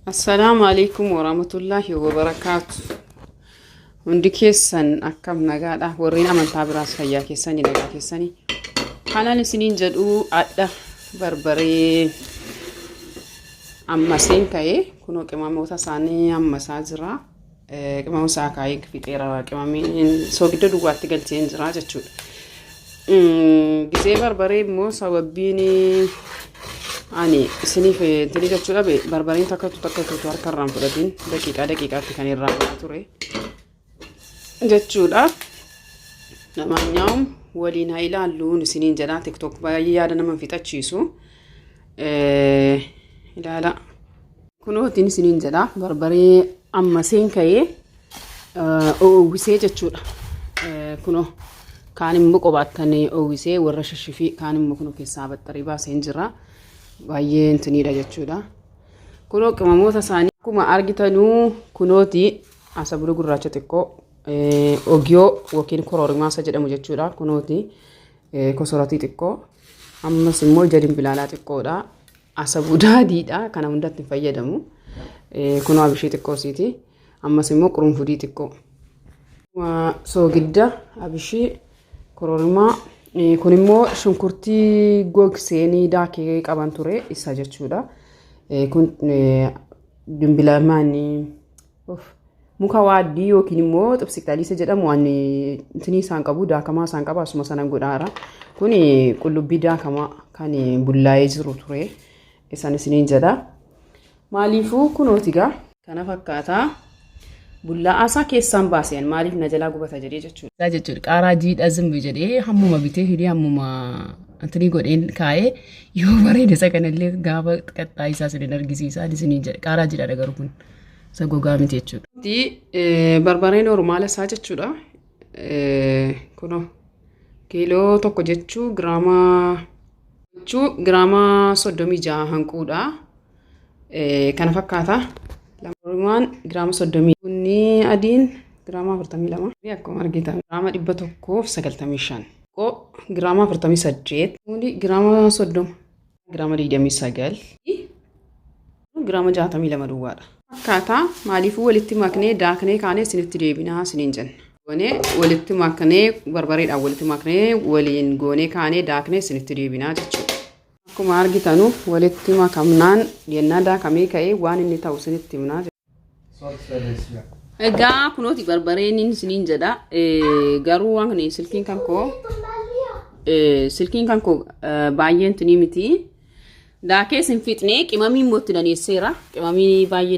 Assalaamu alaikum warahmatullaahi wabarakaatu. Hundi keessan akkam nagaadha? Warreen amantaa biraas fayyaa keessanii, nagaa keessanii. Kanan isiniin jedhu, adha barbaree ammaseen ka'ee kunoo qimamoota isaanii ammasaa jira. Qimama isaa kaa'ee fixeera, qimamiin soogidda duwwaatti galcheen jira jechuudha. Gisee barbaree immoo sababbiin ani isiniif intini jechuu dhabe, barbareen takkatu takkatutu harka irraan fudhatiin daqiiqaa daqiiqaatti kan irraa bahaa ture jechuudha. Namaanyaa'um waliin haa ilaalluun isiniin jedha. TikTok baay'ee yaada nama hin fixachiisu. Ilaala. Kunootiin isiniin jedha, barbaree ammaseen ka'ee oowwisee jechuudha. Kunoo kaan immoo qobaattan oowwisee warra shashifii, kaan immoo kunoo keessaa baxxarii baaseen jira. Baay'ee intiniidha jechuudha. Kunoo qimamoota isaanii akkuma argitanuu kunooti asabuluu gurraacha xiqqoo, ogiyoo yookiin kororimaa isa jedhamu jechuudha. Kunooti kosoratii xiqqoo, ammas immoo ija dimbilaalaa xiqqoodha. Asabuu daadiidha. Kana hundatti hin fayyadamu. Kunoo abishii xiqqoo isiiti. Ammas immoo qurunfudii xiqqoo. Soogidda, abishii, kororimaa. Kun immoo shunkurtii gogseenii daakee qaban ture isa jechuudha. Kun dimbilamaanii muka waaddii yookiin immoo xibsiqxaliisa jedhamu, waan tinii isaan qabu, daakamaa isaan qaba, asuma sana godhaara. Kun qullubbii daakamaa kan bullaa'ee jiru ture. Isaan isiniin jedha. Maaliifuu kunooti gaa. Kana fakkaataa bullaa'aa isaa keessaan baaseen, maaliif na jalaa gubata jedhee jechuudha. Jechuudha, qaaraa jiidha zimbi jedhee hammuma bitee fidee, hammuma antinii godheen kaa'ee, yoo bareede isa kanallee gaafa qaxxaa isaa isin argisiisaa isiniin jedhe. Qaaraa jiidhaadha garuu, kun isa gogaa miti jechuudha. Barbareen normaala isaa jechuudha. Kunoo kiiloo 1 jechuu giraama jechuu giraama 36 hanquudha. Kana fakkaata. Lamaan giraama 30, bunni adiin giraama 42, akkuma argitan giraama 195, giraama 48, kuni giraama 30, giraama 29, giraama 62 duwwaadha. Akkaataa maaliifuu walitti maknee daaknee kaanee isinitti deebinaa isiniin jenna. Goonee walitti maknee, barbareedhaan walitti maknee, waliin goonee kaanee daaknee isinitti deebinaa jechuudha. Akkuma argitanu walitti makamnaan yennaa daakamee ka'ee waan inni ta'u isinitti himnaa. Egaa kunooti barbareen isiniin jedha. Garuu waan kana silkiin kan koo baay'een tunii miti. Daakee isin fixnee qimamii immoo itti daneesseera. Qimamii baay'ee.